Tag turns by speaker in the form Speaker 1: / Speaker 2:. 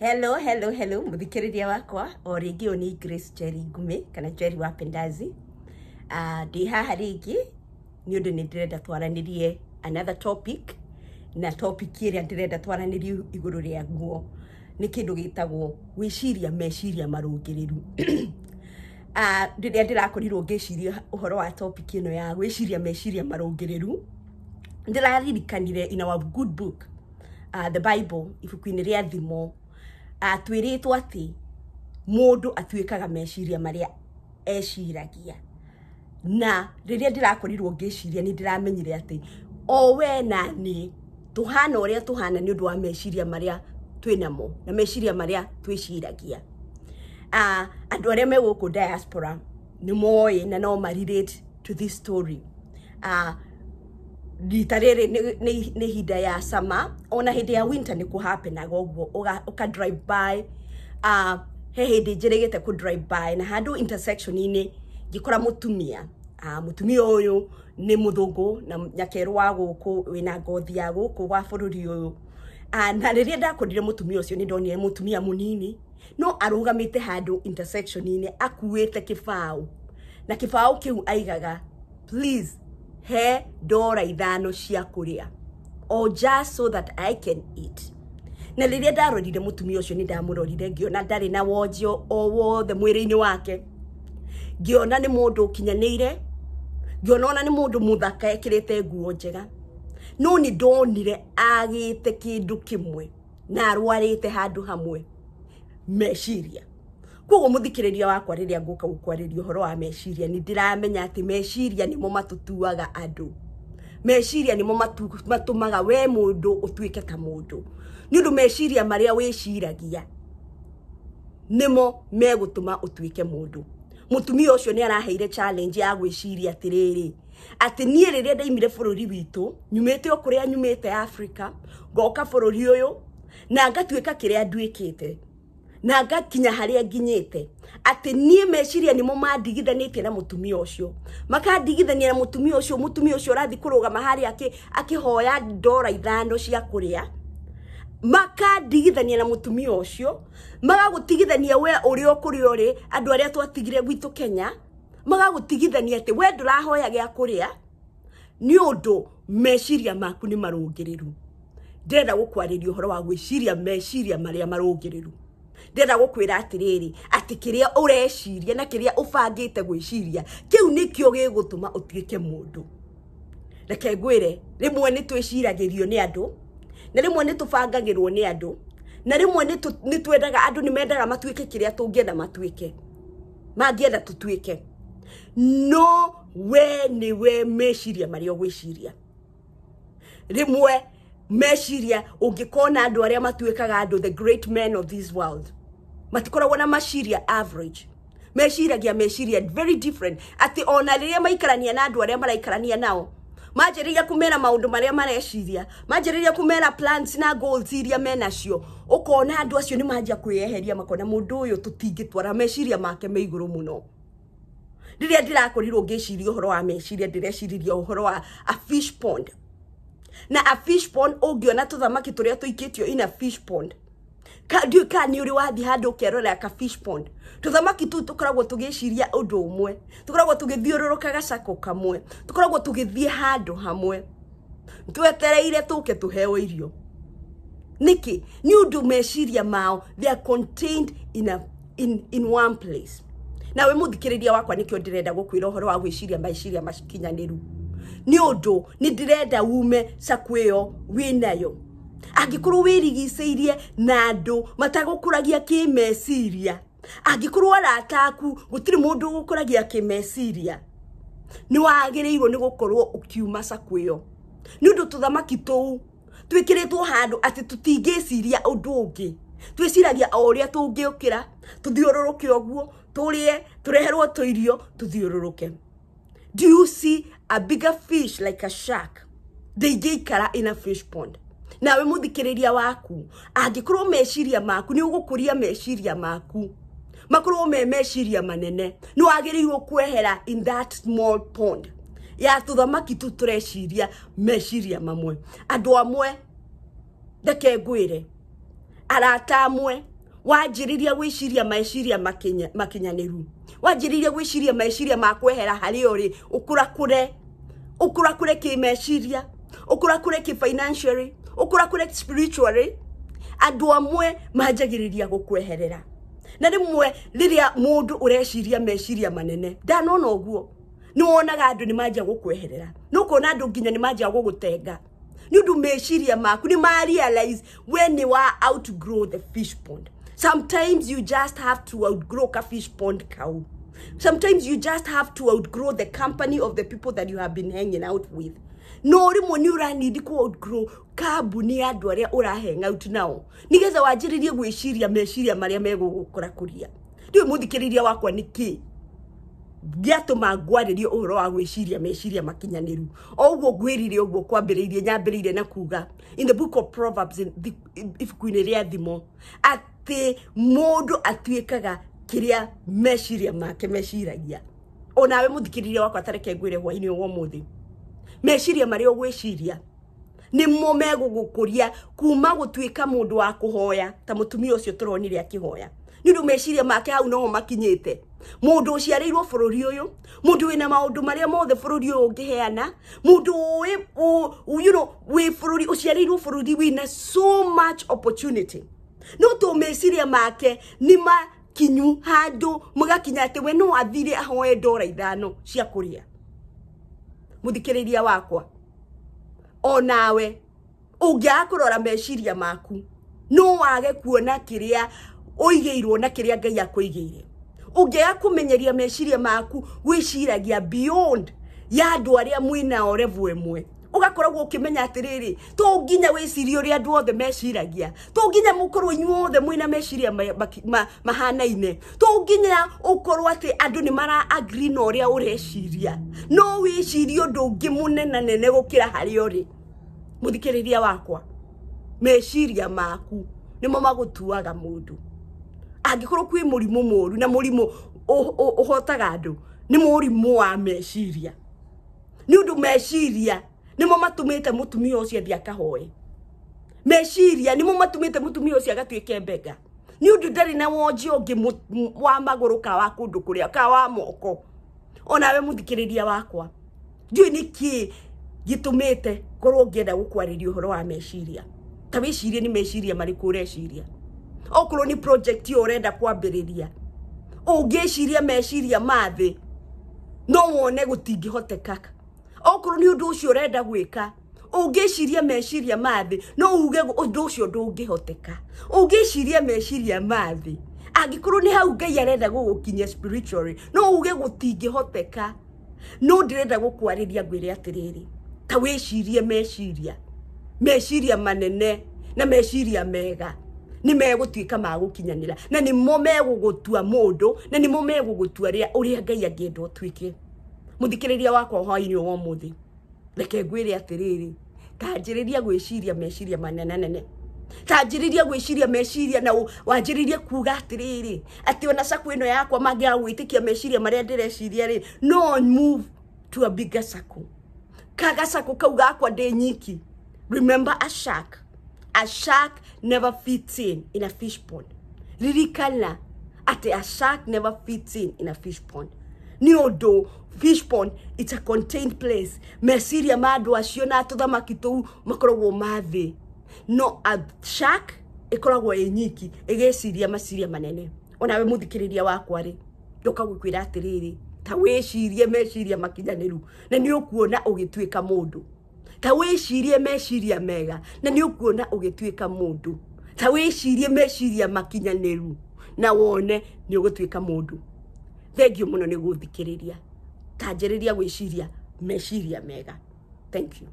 Speaker 1: Hello, hello, hello, muthikiriria wakwa o rĩngĩ ũyũ nĩ Grace Njeri Ngumĩ kana Njeri wa Pendazi. Ndĩ haha rĩngĩ nĩ ũndũ nĩ ndĩrenda twaranĩrie another topic, na topic ĩrĩa ndĩrenda twaranĩrie igũrũ rĩaguo nĩ kĩndũ gĩtagwo gwĩciria meciria marũngĩrĩru. Rĩrĩa ndĩrakorirwo ngĩciria ũhoro wa topic ĩno ya gwĩciria meciria marũngĩrĩru, ndĩraririkanire in our good book, the Bible, ibuku-inĩ rĩa Thimo, twĩrĩtwo atĩ mũndũ atuĩkaga meciria marĩa eciragia. Na rĩrĩa ndĩrakorirwo ngĩciria nĩ ndĩramenyire atĩ o we na niĩ tũhana ũrĩa tũhana nĩ ũndũ wa meciria marĩa twĩnamo na meciria marĩa twĩciragia. Andũ arĩa me gũkũ diaspora nĩ moĩ na no ma relate to this story. Rita rĩrĩ nĩ ihinda ya summer, ona hĩndĩ ya winter nĩ kũhappenaga ũguo, ũka drive by. He hĩndĩ njĩrĩgĩte kũ drive by na handũ intersection-inĩ ngĩkora mũtumia. Mũtumia ũyũ nĩ mũthũngũ na nyakerũ wa gũkũ wĩna ngothi ya gũkũ wa bũrũri ũyũ. Na rĩrĩa ndakorire mũtumia ũcio nĩ ndonire mũtumia mũnini no arũgamĩte handũ intersection-inĩ akuĩte kĩbaũ, na kĩbaũ kĩu aigaga, "Please he $5 cia kũrĩa, or just so that I can eat." Na rĩrĩa ndarorire mũtumia ũcio nĩ ndamũrorire ngĩona ndarĩ na wonje o wothe mwĩrĩ-inĩ wake, ngĩona nĩ mũndũ ũkinyanĩire, ngĩona ona nĩ mũndũ mũthaka ekĩrĩte nguo njega, no nĩ ndonire agĩte kĩndũ kĩmwe na arwarĩte handũ hamwe, meciria. Koguo mũthikĩrĩria wakwa, rĩrĩa ngũka gũkwarĩria ũhoro wa meciria, nĩ ndĩramenya atĩ meciria nĩmo matũtuaga andũ. Meciria nĩmo matũmaga we mũndũ ũtuĩke ta mũndũ, nĩ ũndũ meciria marĩa wĩciragia nĩmo megũtũma ũtuĩke mũndũ. Mũtumia ũcio nĩ araheire challenge ya gwĩciria atĩrĩrĩ, atĩ niĩ rĩrĩa ndaimire bũrũri witũ, nyumĩte o kũrĩa nyumĩte Africa, ngoka bũrũri ũyũ na ngatuĩka kĩrĩa nduĩkĩte na ngakinya harĩa nginyĩte, atĩ niĩ meciria nĩmo mandigithanĩtie na mũtumia ũcio, makandigithania na mũtumia ũcio. Mũtumia ũcio ũrathiĩ kũrũgama harĩa akĩhoya $5 cia kũrĩa, makandigithania na mũtumia ũcio, magagũtigithania we ũrĩa ũkũrĩa ũrĩ, andũ arĩa twatigire gwitũ Kenya, magagũtigithania atĩ we ndũrahoya gĩa kũrĩa nĩ ũndũ meciria maku nĩ marũngĩrĩru. Ndĩrenda gũkwarĩria ũhoro wa gwĩciria meciria marĩa marũngĩrĩru. Ndĩrenda gũkwĩra atĩrĩrĩ, atĩ kĩrĩa ũreciria na kĩrĩa ũbangĩte gwĩciria kĩu nĩkĩo gĩgũtũma ũtuĩke mũndũ. Reke ngwĩre, rĩmwe nĩ twĩciragĩrio nĩ andũ, na rĩmwe nĩ tũbangagĩrwo nĩ andũ, na rĩmwe nĩ twendaga, andũ nĩ mendaga matuĩke kĩrĩa tũngĩenda matuĩke, mangĩenda tũtuĩke, no we nĩwe meciria marĩa ũgwĩciria. Rĩmwe meciria ũngĩkona andũ arĩa matuĩkaga andũ, the great men of this world, matikoragwo na maciria average, meciragia meciria very different, atĩ ona rĩrĩa maikarania na andũ arĩa maraikarania nao, manjĩrĩria kũmera maũndũ marĩa mareciria, manjĩrĩria kũmera plans na goals iria menacio, ũkona andũ acio nĩ manjia kwĩyeheria, makona mũndũ ũyũ tũtingĩtwara, meciria make me igũrũ mũno. Rĩrĩa ndĩrakorirwo ngĩciria ũhoro wa meciria, ndĩreciririe ũhoro wa a fish pond. Na a fish pond, ũngĩona tũthamaki tũrĩa tũikĩtio in a fish pond, ndiũĩ kana nĩ ũrĩ wathiĩ handũ ũkerorera ka fish pond, tũthamaki tũu tũkoragwo tũgĩciria ũndũ ũmwe, tũkoragwo tũgĩthiũrũrũka gacako kamwe, tũkoragwo tũgĩthiĩ handũ hamwe twetereire tũke tũheo irio. Nĩkĩ? Nĩ ũndũ meciria mao, they are contained in one place. Nawe mũthikĩrĩria wakwa, nĩkĩo ndĩrenda gũkwĩra ũhoro wa gwĩciria meciria makinyanĩru, nĩ ũndũ nĩ ndĩrenda ume cakũ ĩyo wĩnayo. Angĩkorwo wĩrigicĩirie na andũ matagũkũragia kĩmeciria, angĩkorwo arata aku gũtirĩ mũndũ ũgũkũragia kĩmeciria, nĩ wagĩrĩirwo nĩ gũkorwo ũkiuma cakũ ĩyo, nĩ ũndũ tũthamaki tũu twĩkĩrĩtwo handũ atĩ tũtingĩciria ũndũ ũngĩ, twĩciragia o ũrĩa tũngĩũkĩra tũthiũrũrũke ũguo, tũrĩe, tũreherwo tũirio, tũthiũrũrũke. Do you see a bigger fish like a shark ndĩingĩikara in a fish pond? Nawe mũthikĩrĩria waku, angĩkorwo meciria maku nĩ ũgũkũria meciria maku makorwo me meciria manene, nĩ wagĩrĩirwo kwehera in that small pond ya tũthamaki tu tũreciria meciria mamwe. Andũ amwe, reke ngwĩre, arata amwe Wanjĩrĩria gwĩciria meciria makinyanĩru, wanjĩrĩria gwĩciria meciria ma kwehera harĩa ũrĩ, ũkũrakũre kĩmeciria, ũkũrakũre kĩ financially, ũkũrakũre spiritually, andũ amwe manjagĩrĩria gũkweherera. Na rĩmwe rĩrĩa mũndũ ũreciria meciria manene, ndanona ũguo, nĩ wonaga andũ nĩ manjia gũkweherera, nĩ ũkona andũ nginya nĩ manjia gũgũtenga nĩ ũndũ meciria maku nĩ ma realize we nĩ wa outgrow the fish pond. Sometimes you just have to outgrow ka fish pond kau. Sometimes you just have to outgrow the company of the people that you have been hanging out with. No rĩmwe nĩ ũranidi ku outgrow kambuni ya andũ arĩa ũra hang out nao, nĩgetha wanjĩrĩrie gwĩciria meciria marĩa megũgũkũrakũria. Ndiũĩ mũthikĩrĩria wakwa nĩ kĩ gĩatũma ngwarĩrie ũhoro wa gwĩciria meciria makinyanĩru. O ũguo ngwĩrire ũguo kwambĩrĩirie, nyambĩrĩirie na kuga in the book of Proverbs, ibuku-inĩ rĩa Thimo, atĩ mũndũ atuĩkaga kĩrĩa meciria make meciragia. Onawe mũthikĩrĩria wakwa, tareke ngwĩre hwainĩ wa ũmũthĩ, meciria marĩa ũgwĩciria nĩmo megũgũkũria kuma gũtuĩka mũndũ wa kũhoya ta mũtumia ũcio tũronire akĩhoya, nĩ ũndũ meciria make hau noho makinyĩte. Mũndũ ũciarĩirwo bũrũri ũyũ, mũndũ wĩna maũndũ marĩa mothe bũrũri ũyũ ũngĩheana, mũndũ ũĩ, you know, wĩ bũrũri, ũciarĩirwo bũrũri wĩna so much opportunity, no to meciria make nĩ makinyu handũ mũgakinya atĩ we no athire ahoe $5 cia kũrĩa. Mũthikĩrĩria wakwa, onawe ũngĩaga kũrora meciria maku, no wage kuona kĩrĩa ũigĩirwo na kĩrĩa Ngai akũigĩire. Ũngĩaga kũmenyeria meciria maku gwĩciragia beyond ya andũ arĩa mwĩnao level ĩmwe, ũgakoragwo ũkĩmenya atĩrĩrĩ, to nginya wĩcirie ũrĩa andũ othe meciragia, to nginya mũkorwo inyuothe mwĩna meciria mahanaine, to nginya ũkorwo atĩ andũ nĩ mara agree na ũrĩa ũreciria. No wĩcirie ũndũ ũngĩ mũnenanene gũkĩra harĩa ũrĩ. Mũthikĩrĩria wakwa, meciria maku nĩmo magũtuaga mũndũ. Angĩkorwo kwĩ mũrimũ mũru na mũrimũ ũhotaga andũ, nĩ mũrimũ wa meciria, nĩ ũndũ meciria nĩmo matũmĩte mũtumia ũcio athiĩ akahoe. Meciria nĩmo matũmĩte mũtumia ũcio agatuĩke mbega, nĩ ũndũ ndarĩ na wonje ũngĩ wa magũrũ ka wa kũndũ kũrĩa ka wa moko. Onawe mũthikĩrĩria wakwa, ndiũĩ nĩ kĩĩ gĩtũmĩte ngorwo ngĩenda gũkwarĩria ũhoro wa meciria. Ta wĩcirie nĩ meciria marĩkũ ũreciria. Okorwo nĩ project ĩyo ũrenda kwambĩrĩria, ũngĩciria meciria ma thĩ, no wone gũtingĩhoteka. Okorwo nĩ ũndũ ũcio ũrenda gwĩka, ũngĩciria meciria ma thĩ, no uge ũndũ ũcio ndũngĩhoteka. Ũngĩciria meciria ma thĩ, angĩkorwo nĩ hau Ngai arenda gũgũkinyia spiritually, no uge gũtingĩhoteka. No ndĩrenda gũkwarĩria ngwĩre atĩrĩrĩ, ta wĩcirie meciria, meciria manene na meciria mega nĩ megũtuĩka ma gũkinyanĩra, na nĩmo megũgũtua mũndũ, na nĩmo megũgũtua ũrĩa Ngai angĩenda ũtuĩke. Mũthikĩrĩria wakwa hwainĩ wa ũmũthĩ, reke ngwĩre atĩrĩrĩ, tanjĩrĩria gwĩciria meciria manenanene, tanjĩrĩria gwĩciria meciria na wanjĩrĩrie kuga atĩrĩrĩ, atĩ ona circle ĩno yakwa mangĩaga gwĩtĩkia meciria marĩa ndĩreciria rĩ, no move to a bigger circle. Kagacakũ kau gakwa ndĩ nyiki. Remember a shark. A shark never fits in a fish pond. Ririkana atĩ a shark never fits in a fish pond. Nĩ ũndũ fish pond, it's a contained place. Meciria ma andũ acio na tũthamaki tũu makoragwo ma thĩ. No a shark ĩkoragwo ĩ nyiki ĩgĩciria maciria manene. Onawe mũthikĩrĩria wakwa rĩ, ndoka gũkwĩra atĩrĩrĩ, ta wĩcirie meciria makinyanĩru na nĩ ũkuona ũgĩtuĩka mũndũ. Ta wĩcirie meciria mega na nĩ ũkuona ũgĩtuĩka mũndũ. Ta wĩcirie meciria makinyanĩru na wone nĩ ũgũtuĩka mũndũ. Thengiũ mũno nĩ gũthikĩrĩria. Tanjĩrĩria gwĩciria meciria mega. Thank you.